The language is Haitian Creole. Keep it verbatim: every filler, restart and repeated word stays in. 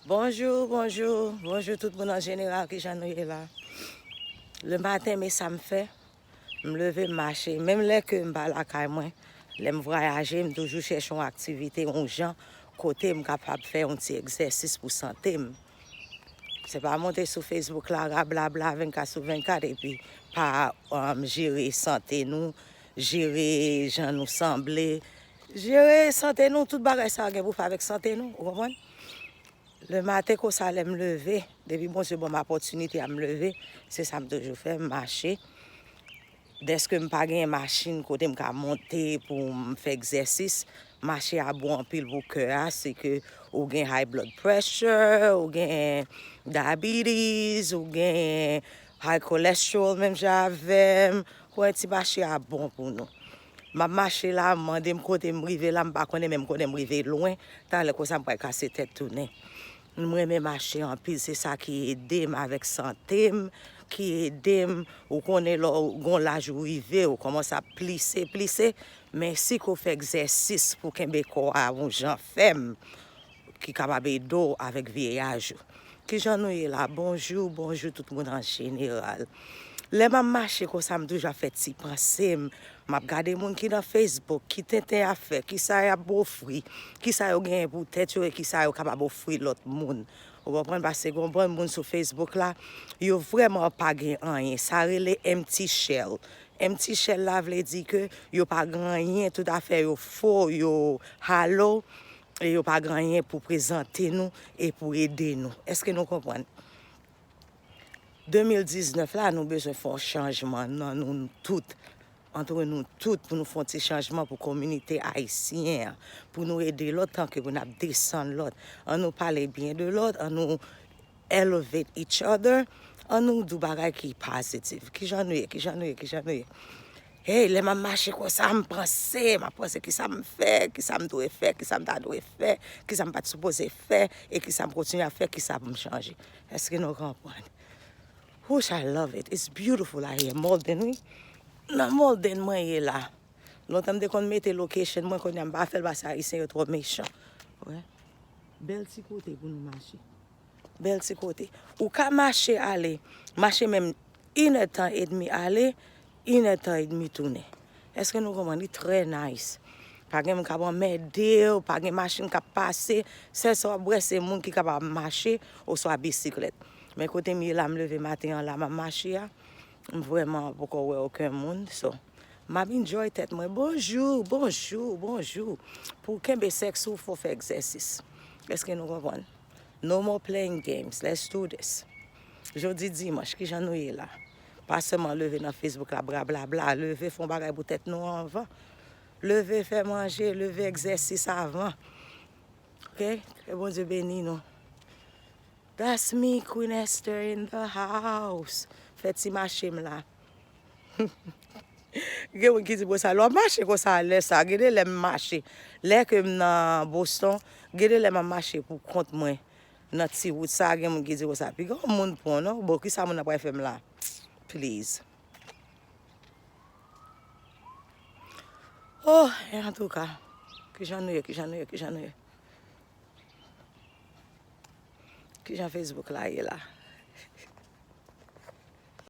Bonjou, bonjou, bonjou tout moun an jeneral, kijan nou ye la? Le maten, men sa m fè, m leve m mache. Menm lè ke m pa lakay mwen, lè m vwayaje, m toujou chèche yon aktivite, yon jan, kote m kapab fè yon ti egzèsis pou sante m. Se pa monte sou Facebook la, rablabla vennkat sou vennkat, epi pa, um, jere sante nou, jere jan nou sanble. Jere sante nou, tout bagay sa gen pou fè avèk sante nou, ou konprann? Le maten konsa, lè m leve, depi Bondye ban m opòtinite a, m leve, se sa m toujou fè, m mache. Dèske m pa gen machin kote m ka monte pou m fè egzèsis, mache a bon anpil pou kè a, se ke ou gen high blood pressure, ou gen diabetes, ou gen high cholesterol, menm jan avè m, ou wè ti mache a bon pou nou. M ap mache la, m mande m kote m rive la, m pa konnen, men m konnen m rive lwen, talè konsa m pral kase tèt tounen. M renmen mache anpil, se sa ki ede m avèk sante m, ki ede m, ou konnen lè w gon laj ou rive, ou kòmanse ap plise, plise, men si ke w fè egzèsis pou kenbe kò a yon jan fèm, ki kapab ede w avèk vyeyaj ou. Kijan nou ye la? Bonjou, bonjou tout moun an jeneral. Lè m ap mache konsa, m toujou ap fè ti panse m. M ap gade moun ki nan Facebook, ki tenten y ap fè, kisa y ap ofri, kisa yo genyen pou tèt yo e kisa yo kapab ofri lòt moun. Ou konprann? Paske gon bann moun sou Facebook la, yo vrèman pa gen anyen. Sa rele empty shell. Empty shell la vle di ke yo pa gen anyen, tout afè yo fo, yo hollow, e yo pa gen anyen pou prezante nou e pou ede nou. Èske nou konprann? De mil diznèf la, nou bezwen fè yon chanjman nan nou tout, antre nou tout, pou nou fè yon ti chanjman pou kominote ayisyen an, pou nou ede lòt tanke pou n ap desann lòt. An nou pale byen de lòt, an nou elevate each other, an nou di bagay ki pozitif. Kijan nou ye, kijan nou ye, kijan nou ye? Hey, lè m ap mache konsa, m panse, m ap panse kisa m fè, kisa m dwe fè, kisa m ta dwe fè, kisa m pa t sipoze fè, e kisa m kontinye ap fè, kisa pou m chanje. Èske nou konprann? Whoosh, I love it. It's beautiful out here. Malden, wi. Nan Malden mwen ye la. Lontan m te konn mete location mwen, kounye a m pa fè l paske Ayisyen yo twò mechan. Wè. Bèl ti kote pou nou mache. Bèl ti kote. Ou ka mache ale, mache menm inèdtan edmi ale, inèdtan edmi tounen. Èske nou konprann? Li trè nice. Pa gen moun k ap anmède w, pa gen machin k ap pase. Sèl sa w ap wè, se moun ki kapab mache oswa bisiklèt. Men kote m ye la, m leve maten an la, m ap mache a, m vrèman poko wè okenn moun. So, m ap enjoy tèt mwen. Bonjou, bonjou, bonjou. Pou w kenbe sèks ou, fò w fè egzèsis. Èske nou konprann? No more playing games. Let's do this. Jodi dimanch, kijan nou ye la? Pa sèlman leve nan Facebook la, bla, bla, bla. Leve, fè yon bagay pou tèt nou anvan. Leve, fè manje, leve, egzèsis avan. Ok? Ke Bondye beni nou. That's me, Queen Esther in the house. Fè ti mache m la. Gen moun ki di, "Bon, sa, lè w ap mache konsa, lè sa, gen de lè m mache. Lè ke m nan Boston, gen de lè m ap mache pou kont mwen. Nan ti wout sa, gen moun ki di konsa, 'Piga yon moun pran, non? Bon, kisa moun nan pral fè m la?'" Please. Oh, e antouka, kijan nou ye, kijan nou ye, kijan nou ye? Kijan Facebook la ye la?